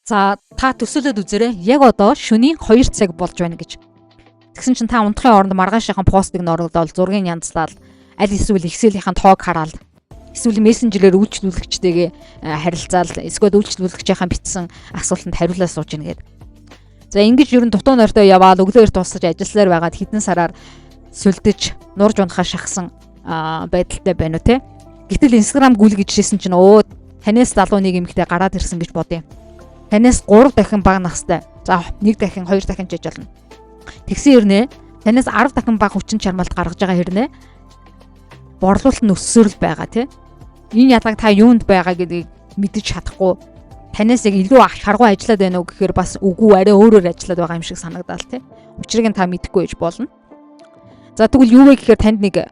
За, та төсөөлөд үзээрэй. Яг одоо шөнийн 2 цаг болж байна гэж. Тэгсэн чинь та унтахын оронд маргаашийнхаа постыг нь оруулаад, зургийг янзлаад, аль эсвэл Excel-ийн тоог хараад, эсвэл мессенжерээр үйлчлүүлэгчтэйгээ харилцаал, эсвэл үйлчлүүлэгчийнхаа бичсэн асуултанд хариулаад сууж ийн гээд. За, ингэж ер нь дутуу нойртой яваал өглөө эрт тусаж ажилласаар байгаад хэдэн сараар сүлдэж нурж унахаа шахсан байдалтай байна уу, те? Гэтэл Instagram гүйл гэж хэлсэн чинь өө танаас залуу нэг эмэгтэй гараад ирсэн гэж бодъё. Танаас 3 дахин бага настай. За, 1 дахин, 2 дахин ч яж болно. Тэгсэн хэрнээ танаас 10 дахин бага хүчин чармайлт гаргаж байгаа хэрнээ борлуулалт нь өссөөр л байгаа, тий. Энэ ялгааг та юунд байгаа гэдгийг мэдэж чадахгүй, танаас яг илүү шаргуу ажиллаад байна уу гэхээр бас үгүй, арай өөрөөр ажиллаад байгаа юм шиг санагдаал, тий. Учрыг нь та мэдэхгүй байж болно. За, тэгвэл юу вэ гэхээр танд нэг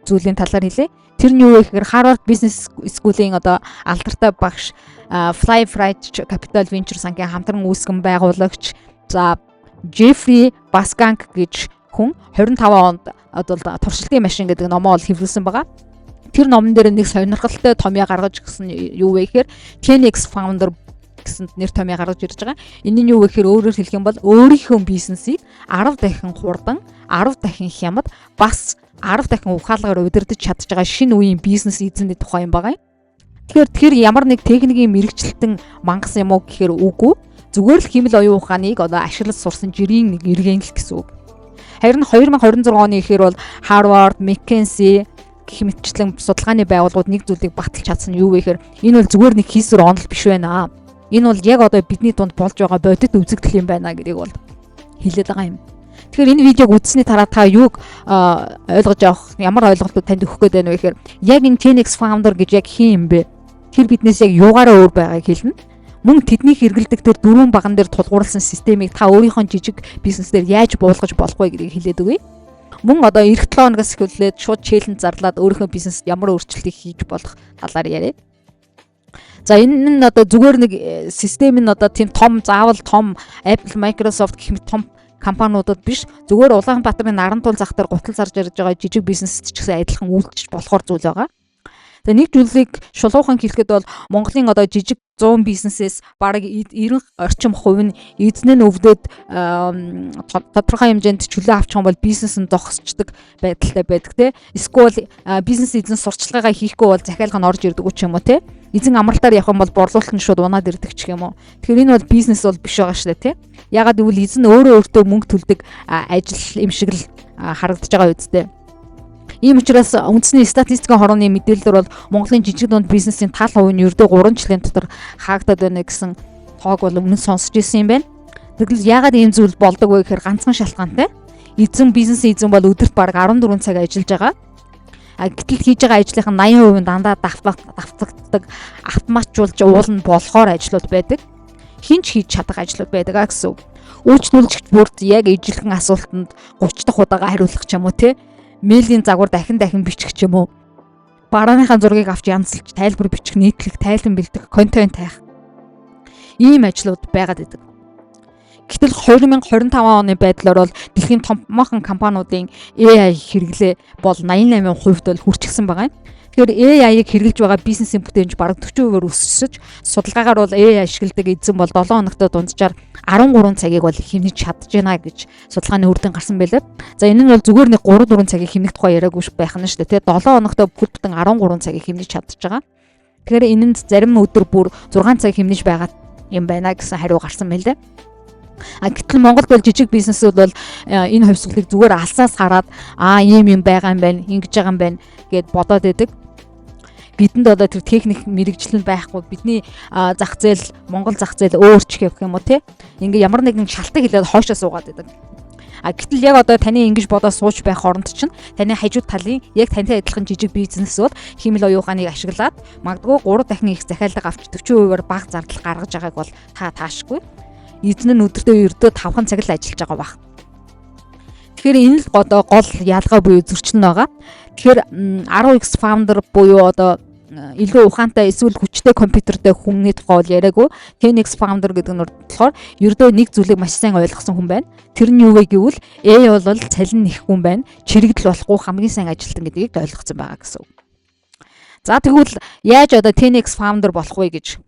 зүйлийн талаар хэлье. Тэр нь юу вэ гэхээр Harvard Business School-ийн одоо алдартай багш, Fly Freight Capital Venture сангийн хамтран үүсгэн байгуулагч, за, Jeffrey Bussgang гэж хүн 25 онд одоо "Туршилтын машин" гэдэг номоо бол хэвлүүлсэн байгаа. Тэр номон дээр нэг сонирхолтой томьёо гаргаж өгсөн. Юу вэ гэхээр 10X founder гэсэн нэр томьёо гаргаж ирж байгаа. Энэ нь юу вэ гэхээр өөрөөр хэлэх юм бол өөрийнхөө бизнесийг 10 дахин хурдан, 10 дахин хямд, бас 10 дахин ухаалгаар удирдах чадж байгаа шинэ үеийн бизнес эзэнний тухай юм байгаа юм. Тэгэхээр тэр ямар нэг техникийн мэргэжилтэн мангас юм уу гэхээр үгүй. Зүгээр л хиймэл оюун ухааныг одоо ашиглаж сурсан жирийн нэг иргэн л гэсэн үг. Харин 2026 оны ихээр бол Harvard, McKinsey гэх мэтчлэн судалгааны байгууллагууд нэг зүйлийг баталж чадсан нь юу вэ гэхээр энэ бол зүгээр нэг хийсвэр онол биш байна. Энэ бол яг одоо бидний дунд болж байгаа бодит үзэгдэл юм байна гэдгийг бол хэлээд байгаа юм. Тэгэхээр энэ видеог үзсний дараа та юуг ойлгож авах, ямар ойлголтууд танд өгөх гээд байна вэ гэхээр яг энэ 10X founder гэж яг хэн юм бэ? Тэр биднээс яг юугаараа өөр байгааг хэлнэ. Мөн тэдний хэрэглэдэг тэр дөрвөн баган дээр тулгуурласан системийг та өөрийнхөө жижиг бизнес дээр яаж буулгаж болох вэ гэдгийг хэлээд өгье. Мөн одоо ирэх 7 хоногоос эхлээд шууд challenge зарлаад өөрийнхөө бизнест ямар өөрчлөлтийг хийж болох талаар яриа. За, энэ нь одоо зүгээр нэг систем нь одоо тийм том, заавал том Apple, Microsoft гэх мэт том компаниудад биш, зүгээр Улаанбаатарын Нарантуул зах дээр гутал зарж ярьж байгаа жижиг бизнест ч гэсэн адилхан үйлчилж болохоор зүйл байгаа. Тэгээ нэг зүйлийг шулуухан хэлэхэд бол Монголын одоо жижиг 100 бизнесээс бараг 90 орчим хувь нь эзэн нь өвдөд тодорхой хэмжээнд чөлөө авчих юм бол бизнес нь зогсчдаг байдалтай байдаг, те. Эсвэл бизнес эзэн сурчлагаа хийхгүй бол захиалга нь орж ирдэг ч юм уу, те. Эзэн амралтаар явах юм бол борлуулалт нь шууд унаад ирдэг ч юм уу. Тэгэхээр энэ бол бизнес бол биш байгаа шүү дээ, те. Ягаад гэвэл эзэн өөрөө өөртөө мөнгө төлдөг ажил юм шиг л харагдаж байгаа үстэй. Ийм учраас үндэсний статистикийн хорооны мэдээлэлээр бол Монголын жижиг дунд бизнесийн тал хувь нь ердөө 3 жилийн дотор хаагдаад байна гэсэн тоог бол өмнө сонсч ирсэн юм байна. Тэгвэл яагаад ийм зүйл болдог вэ гэхээр ганцхан шалтгаантай. Эзэн, бизнес эзэн бол өдөрт бараг 14 цаг ажиллаж байгаа. А гэтэл хийж байгаа ажлынх нь 80% нь дандаа давтагддаг, автоматжуулж уулна болохоор ажлууд байдаг. Хэн ч хийж чадах ажлууд байдаг а гэсэн үг. Үйлчлүүлэгч бүрд яг ижилхэн асуултанд 30 дахь удаага хариулах ч юм уу, те, мэйлийн загвар дахин дахин бичих ч юм уу. Барааныхаа зургийг авч янзлж тайлбар бичих, нийтлэх, тайлан бэлдэх, контент хайх. Ийм ажлууд байгаад байдаг. Гэтэл 2025 оны байдлаар бол дэлхийн томоохон компаниудын AI хэрэглээ бол 88% бол хүрчихсэн байгаа юм. Тэгэхээр AI-ыг хэрэглэж байгаа бизнесийн бүтээмж бараг 40%-аар өссөж, судалгаагаар бол AI ашигладаг эзэн бол 7 хоногт дунджаар 13 цагийг бол хэмнэж чадж байна гэж судалгааны үр дүн гарсан байлаа. За, энэ нь бол зүгээр нэг 3 4 цагийг хэмнэх тухай яриаггүй байх нь шүү дээ. Тэгээ 7 хоногт бүхэл бүтэн 13 цагийг хэмнэж чадж байгаа. Тэгэхээр энэнд зарим өдөр бүр 6 цаг хэмнэж байгаа юм байна гэсэн хариу гарсан байлаа. А гэтэл Монголд бол жижиг бизнесүүд бол энэ хувьсгалыг зүгээр алсаас хараад аа, ийм юм байгаа юм байна, ингэж байгаа юм байна гэд бодоод байдаг. Бидэнд одоо тэр техник мэргэжил нь байхгүй. Бидний зах зээл, Монгол зах зээл өөр ч гэх юм уу, те. Ингээ ямар нэгэн шалтгаан хэлээд хойшоо суугаад байдаг. А гэтэл яг одоо таны ингэж бодоо сууж байх оронд чинь таны хажуу талын яг тантай адилхан жижиг бизнес бол хиймэл оюун ухааныг ашиглаад магадгүй 3 дахин их захиалга авч 40%-аар бага зардал гаргаж байгааг бол та таашгүй. Эзэн нь өдөртөө ердөө 5 цаг л ажиллаж байгаа байх. Тэгэхээр энэ л одоо гол ялгаа буюу зөрчил нь байгаа. Тэгэхээр 10X founder буюу одоо илүү ухаантай эсвэл хүчтэй компьютертэй хүмүүний тухай бол яриаггүй. 10X founder гэдэг нь болохоор ердөө нэг зүйлийг маш сайн ойлгосон хүн байна. Тэр нь юу вэ гэвэл AI бол цалин нэх хүн байна. Чирэгдэл болохгүй хамгийн сайн ажилтан гэдгийг ойлгоцсон байгаа гэсэн үг. За, тэгвэл яаж одоо 10X founder болох вэ гэж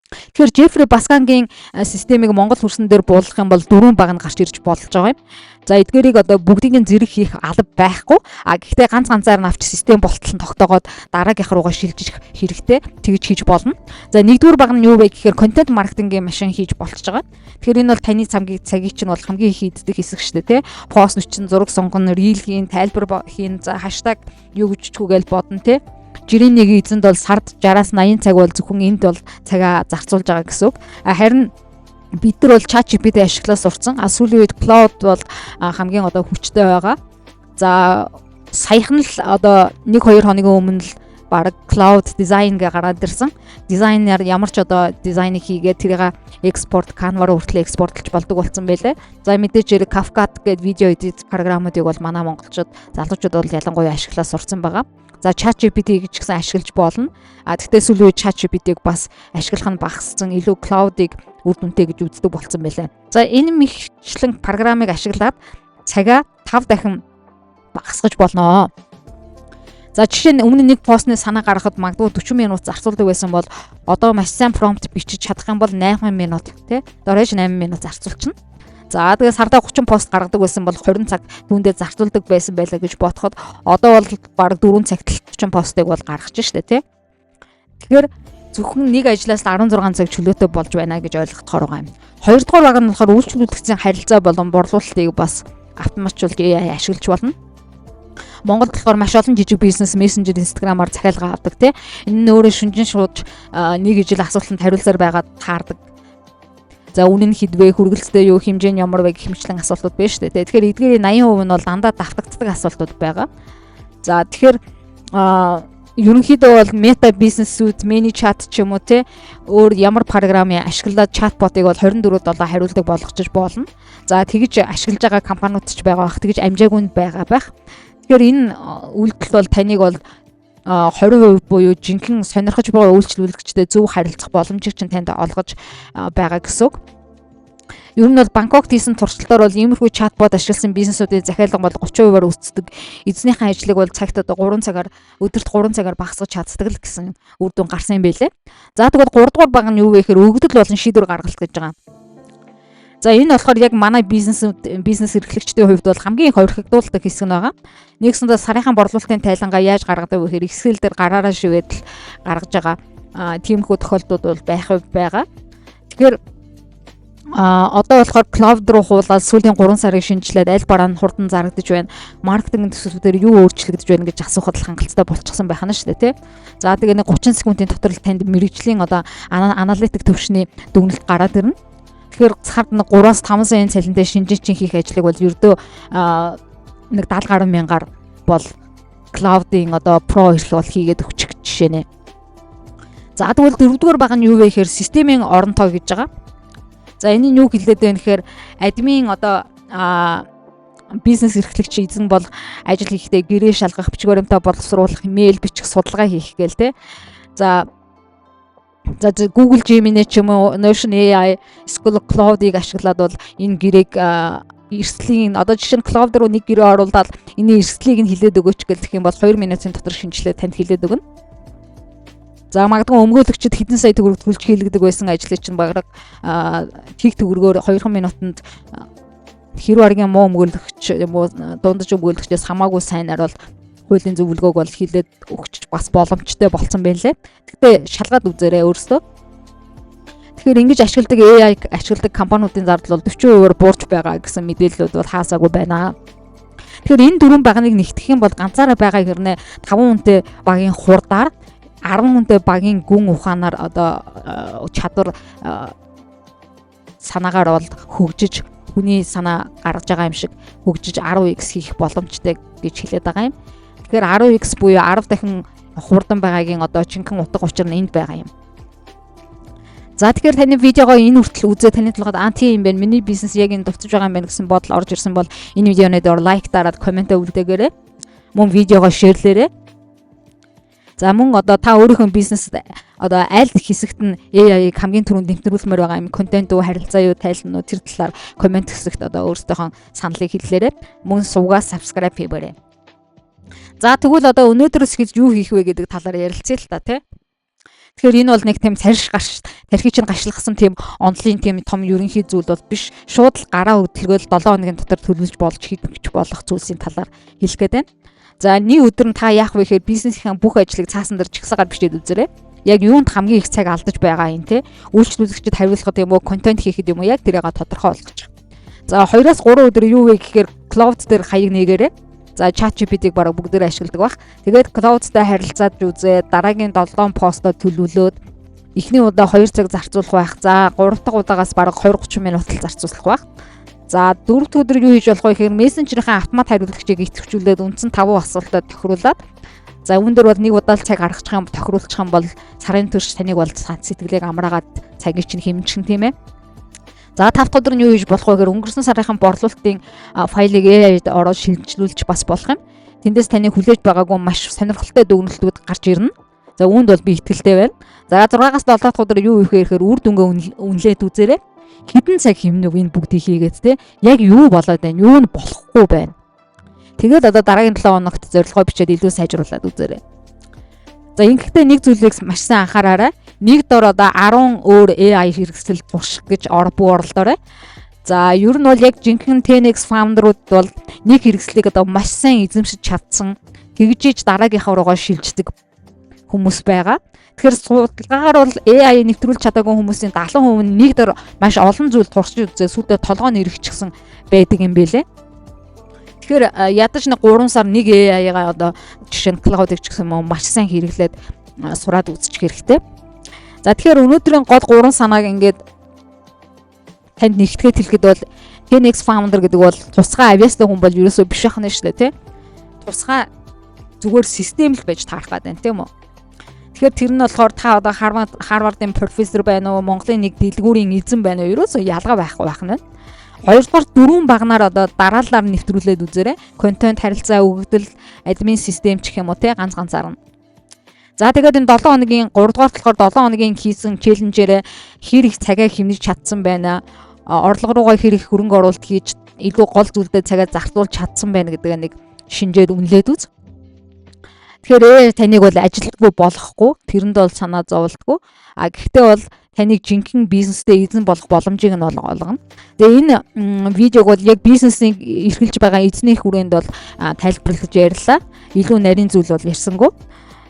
Тэгэхээр Джеффри Баскангийн системийг Монгол хөрсөн дээр буулгах юм бол дөрвөн баг нь гарч ирж болж байгаа юм. За, эдгээрийг одоо бүгдийг нь зэрэг хийх алба байхгүй. А гэхдээ ганц ганцаар нь авч систем болтол нь тогтоогоод дараагийнх руугаа шилжих хэрэгтэй. Тэгж хийж болно. За, нэгдүгээр баг нь юу вэ гэхээр контент маркетингийн машин хийж болчихж байгаа. Тэгэхээр энэ бол таны цамгийг цагийг чинь бол хамгийн их иддэг хэсэг шүү дээ, тий. Пост чинь зураг сонгоно, reel хийн, тайлбар хийн, за хаштаг юу гэж чүгээл бодно, тий. Жирийн нэг эзэнд бол сард 60-аас 80 цаг бол зөвхөн энд бол цагаа зарцуулж байгаа гэсэн үг. А харин бид нар бол ChatGPT ашиглаа сурцсан. А сүүлийн үед Claude бол хамгийн одоо хүчтэй байгаа. За, саяхан л одоо 1 2 хоногийн өмнө л баг Claude Design гэ гараад ирсэн. Дизайнер ямар ч одоо дизайныг хийгээд тэрийг экспорт Canva руу хүртэл экспортлж болдог болсон байлээ. За, мэдээж хэрэг CapCut гэдэг видео edit програмуудыг бол манай монголчууд, залуучууд бол ялангуяа ашиглаа сурцсан байгаа. За, ChatGPT гэж гэсэн ашиглаж болно. А тэгтээ сүүлийн үед ChatGPT-г бас ашиглах нь багассан, илүү Claude-ыг үр дүнтэй гэж үздэг болсон байлаа. За, энэ мэтчлэн програмыг ашиглаад цагаа 5 дахин багасгаж болно. За, жишээ нь өмнө нэг постны санаа гаргахад магадгүй 40 минут зарцуулдаг байсан бол одоо маш сайн prompt бичиж чадах юм бол 8 минут, тий, дорож 8 минут зарцуулчихна. За, тэгээ сардаа 30 пост гаргадаг байсан бол 20 цаг түүндээ зарцуулдаг байсан байлаа гэж бодоход одоо бол бараг 4 цагт 30 постыг бол гаргаж штэ, тий. Тэгэхээр зөвхөн нэг ажлаас 16 цаг чөлөөтэй болж байна гэж ойлгохоор байгаа юм. Хоёрдугаар баг нь болохоор үйлчлүүлэгчдийн харилцаа болон борлуулалтыг бас автоматжуулж AI ашиглаж болно. Монголд болохоор маш олон жижиг бизнес мессенжер, Instagram-аар захиалга авдаг, тий. Энэ нь өөрөө шүнжин шууж нэг ижил асуултанд хариулсаар байгаад таардаг. За, үнэ нь хэд вэ, хүргэлцтэй юу, хэмжээ нь ямар вэ гэх мэтчлэн асуултууд байна шүү дээ. Тэгэхээр эдгээрийн 80% нь бол дандаа давтагддаг асуултууд байгаа. За, тэгэхээр ерөнхийдөө бол Meta Business Suite, ManyChat ч юм уу, те, өөр ямар програмын ашиглаад чатботыг бол 24/7 хариулдаг болгочих болно. За, тэгж ашиглаж байгаа компаниуд ч байгаа бах, тэгж амжаагүй нь байгаа байх. Тэгэхээр энэ үйлдэл бол таныг бол 20% буюу жинхэнэ сонирхож байгаа үйлчлүүлэгчтэй зөв харилцах боломжийг чинь танд олгож байгаа гэсэн үг. Ер нь бол Бангкокт хийсэн туршилтаар бол иймэрхүү чатбот ашигласан бизнесүүдийн захиалга бол 30%-аар өсдөг. Эзнийхээ ажлыг бол цагт одоо 3 цагаар, өдөрт 3 цагаар багасгаж чаддаг л гэсэн үр дүн гарсан юм байлээ. За, тэгвэл 3 дугаар баг нь юу вэ гэхээр өгөгдөл болон шийдвэр гаргалт гэж байгаа. За, энэ болохоор яг манай бизнес эрхлэгчдийн хувьд бол хамгийн их орхигдуулдаг хэсэг нь байгаа. Нэгсэндээ сарынхаа борлуулалтын тайлангаа яаж гаргадаг вэ гэхээр Excel дээр гараараа шивээд л гаргаж байгаа. Тиймэрхүү тохиолдлууд бол байх байгаа. Тэгэхээр одоо болохоор Claude руу хуулаад сүүлийн 3 сарыг шинжилээд аль бараа нь хурдан зарагдаж байна. Маркетинг төсвүүдээр юу өөрчлөгдөж байна гэж асуухад л хангалттай болчихсон байх нь шүү дээ, тий. За, тэгээ нэг 30 секундын дотор л танд мэргэжлийн одоо аналитик төвшний дүгнэлт гараад ирнэ. Тэгэхээр сард нэг 3-аас 5 саяын цалинтай шинжээчин хийх ажлыг бол ердөө нэг 70 гаруй мянгаар бол Claude-ийн одоо Pro эрх бол хийгээд өгчих жишээ нэ. За, тэгвэл дөрөвдүгээр баг нь юу вэ гэхээр системийн орон тоо гэж байгаа. За, энэ нь юу хэлээд байна гэхээр админ одоо бизнес эрхлэгч эзэн бол ажил хийхдээ гэрээ шалгах, бичиг баримтаа боловсруулах, мэйл бичих, судалгаа хийх гээл те. За, Google Gemini ч юм уу, Notion AI, School Claude-ыг ашиглаад бол энэ гэрээг эрсдлийн, одоо жишээ нь Claude руу нэг гэрээ оруулаад энэ эрсдлийг нь хилээд өгөөч гэх юм бол 2 минутын дотор шинжилээд танд хилээд өгнө. За, магадгүй өмгөөлөгчд хэдэн сая төгрөг төлж хийлгэдэг байсан ажлыг чинь бараг тэг төгрөгөөр 2 минутанд хэрв аргийн муу өмгөөлөгч юм уу, дундаж өмгөөлөгчөөс хамаагүй сайнаар бол хуулийн зөвлөгөөг бол хилээд өгч бас боломжтой болцсон байна лээ. Гэхдээ шалгаад үзээрэй өөрсдөө. Тэгэхээр ингэж ашигладаг, AI ашигладаг компаниудын зардал бол 40%-аар буурч байгаа гэсэн мэдээллүүд бол хаасаагүй байна. Тэгэхээр энэ дөрвөн багныг нэгтгэх юм бол ганцаараа байгаа хэрнээ 5 хүнтэй багийн хурдаар 10 хүнтэй багийн гүн ухаанаар одоо чадвар санаагаар бол хөгжиж, хүний санаа гаргаж байгаа юм шиг хөгжиж 10x хийх боломжтой гэж хэлээд байгаа юм. Тэгэхээр 10x буюу 10 дахин хурдан байгаагийн одоо жинхэнэ утга учир нь энд байгаа юм. За, тэгэхээр таны видеогоо энэ хүртэл үзээ таны толгойд аа, тийм юм байна. Миний бизнес яг энэ дутаж байгаа юм байна гэсэн бодол орж ирсэн бол энэ видеоны доор лайк дараад коммент үлдээгээрэй. Мөн видеогоо share лээрэй. За, мөн одоо та өөрийнхөө бизнес одоо аль хэсэгт нь AI-г хамгийн түрүүнд нэмтэрүүлмээр байгаа юм, контент уу, харилцаа юу, тайлан уу, тэр талаар коммент хэсэгт одоо өөрсдийнхөө саналыг хэллээрэй. Мөн сувгаа subscribe хийгээрэй. За, тэгвэл одоо өнөөдрөөс гэж юу хийх вэ гэдэг талаар ярилцъя л та, тий. Тэгэхээр энэ бол нэг тийм царш гарш тархи чинь гашлахсан тийм онлын тийм том ерөнхий зүйл бол биш. Шууд л гараа хөдөлгөөл 7 хоногийн дотор төлөвлөж болж хийх болох зүйлсийн талаар хэлэх гээд байна. За, нэг өдөр нь та яах вэ гэхээр бизнесийн бүх ажлыг цаасан дээр жагсаагаар бичээд үзээрэй. Яг юунд хамгийн их цаг алдаж байгаа юм те. Үйлчлүүлэгчид хариулахад юм уу, контент хийхэд юм уу, яг тэрийг тодорхой болгочих. За, 2-оос 3 өдөр юу вэ гэхээр Claude дээр хаяг нээгээрэй. За, ChatGPT-г бараг бүгдээр ашигладаг бах. Тэгээд Claude-тай харилцаад үзээ, дараагийн 7 постоо төлөвлөөд эхний удаа 2 цаг зарцуулах байх. За, 3 дахь удаагаас бараг 20 30 минут л зарцуулах байх. За, дөрөв дэх өдөр юу хийж болох вэ гэхээр мессенжерийн автомат хариулагчийг идэвхжүүлээд үндсэн 5 асуултад тохируулаад, за, үүн дээр бол нэг удаа л цаг гаргачих юм, тохируулчих юм бол сарын турш таныг бол сэтгэлийг амраагаад цагийг чинь хэмжих, тийм ээ. За, тав дахь өдөр нь юу хийж болох вэ гэхээр өнгөрсөн сарынхан борлуулалтын файлыг AI-д ороод шилжлүүлж бас болох юм. Тэндээс таны хүлээж байгаагүй маш сонирхолтой дүгнэлтүүд гарч ирнэ. За, үүнд бол би итгэлтэй байна. За, 6-аас 7 дахь өдөр юу хийх вэ гэхээр үр дүнгээ үнэлээд үзээрэй. Хэдэн цаг хэмнэв энэ бүгдийг хийгээд те. Яг юу болоод байна? Юу нь болохгүй байна? Тэгээд одоо дараагийн 7 хоногт зорилгоо бичээд илүү сайжруулад үзээрэй. За, ингэхдээ нэг зүйлийг маш сайн анхаараарай. Нэг дор одоо 10 өөр AI хэрэгсэл турших гэж бүү оролдоорой. За, ер нь бол яг жинхэнэ 10x founder-ууд бол нэг хэрэгслийг одоо маш сайн эзэмшиж чадсан, тэгжиж дараагийнхаа руугаа шилждэг хүмүүс байгаа. Тэгэхээр судалгаагаар бол AI нэвтрүүлж чадаагүй хүмүүсийн 70% нь нэг дор маш олон зүйл туршиж үзээ сүйдээ толгой нь эргэчихсэн байдаг юм билээ. Тэгэхээр ядаж нэг 3 сар нэг AI-гаа, одоо жишээ нь Claude-ыг ч гэсэн юм, маш сайн хэрэглээд сураад үзчих хэрэгтэй. За, тэгэхээр өнөөдрийн гол гурван санааг ингээд танд нэгтгээд хэлэхэд бол 10x founder гэдэг бол тусгай авьяастай хүн бол ерөөсөө биш ахна шүү дээ, тий. Тусгай зүгээр систем л байж таарах гэдэг юм, тийм үү? Тэгэхээр тэр нь болохоор та одоо Харвардын профессор байна уу, Монголын нэг дэлгүүрийн эзэн байна уу, ерөөсөө ялгаа байхгүй байх нь. Хоёрдугаар, дөрвөн баганаар одоо дараалалаар нэвтрүүлээд үзээрэй. Контент, харилцаа, өгөгдөл, админ систем ч гэх юм уу те, ганц ганцаар нь. За, тэгээд энэ 7 хоногийн 3 дугаар болохоор 7 хоногийн хийсэн challenge ээрээ хэр их цагаа хэмнэж чадсан байна. Орлого руугаа хэр их хөрөнгө оруулалт хийж, илүү гол зүйлдээ цагаа зарцуулж чадсан байна гэдэг нэг шинжээд үнэлээд үз. Тэгэхээр таныг бол ажилтгүй болохгүй, тэрэнд бол санаа зовлтгүй. А гэхдээ бол таныг жинхэнэ бизнестэй эзэн болох боломжийг нь олгоно. Тэгээ энэ видеог бол яг бизнесийг эрхэлж байгаа эзний хүрээнд бол тайлбарлаж ярьлаа. Илүү нарийн зүйл бол ярьсангүй.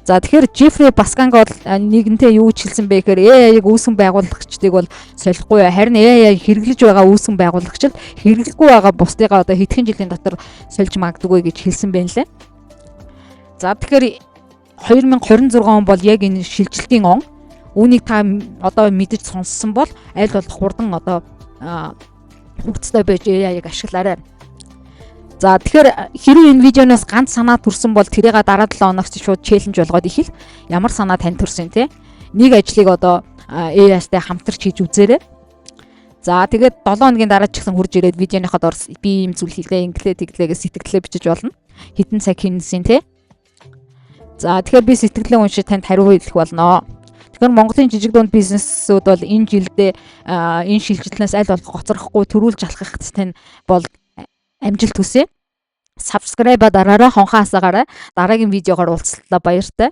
За, тэгэхээр Джеффри Басканг бол нэгэнтээ юу ч хэлсэн бэ гэхээр AI-г үүсгэн байгуулагчдыг бол солихгүй, харин AI хэрэглэж байгаа үүсгэн байгуулагч л хэрэглэхгүй байгаа бусдыгаа одоо хэдхэн жилийн дотор сольж магадгүй гэж хэлсэн байна лээ. За, тэгэхээр 2026 он бол яг энэ шилжилтийн он. Үүнийг та одоо мэдэж сонссон бол аль болох хурдан одоо хурцтай байж AI-г ашиглаарай. За, тэгэхээр хэрвээ энэ видеоноос ганц санаа төрсэн бол тэрийг дараа 7 хоногт шууд challenge болгоод ихэл. Ямар санаа тань төрсөн те? Нэг ажлыг одоо AI-тай хамтарч хийж үзээрэй. За, тэгээд 7 хоногийн дараа ч гэсэн хурж ирээд видеоныхоо дор би ийм зүйл хийлээ, инглээ тэглээ гэж сэтгэлээ бичиж болно. Хэдэн цаг хэмнэсэн те? За, тэгэхээр би сэтгэлээ уншиж танд хариу хэлэх болно. Тэгэхээр Монголын жижиг дунд бизнесүүд бол энэ жилдээ энэ шилжилтнээс аль болох гоцрохгүй төрүүлж алхахад тань бол амжилт хүсье. Subscribe дараарай, хонхоо асаагаарай. Дараагийн видеогоор уулзлаа, баяртай.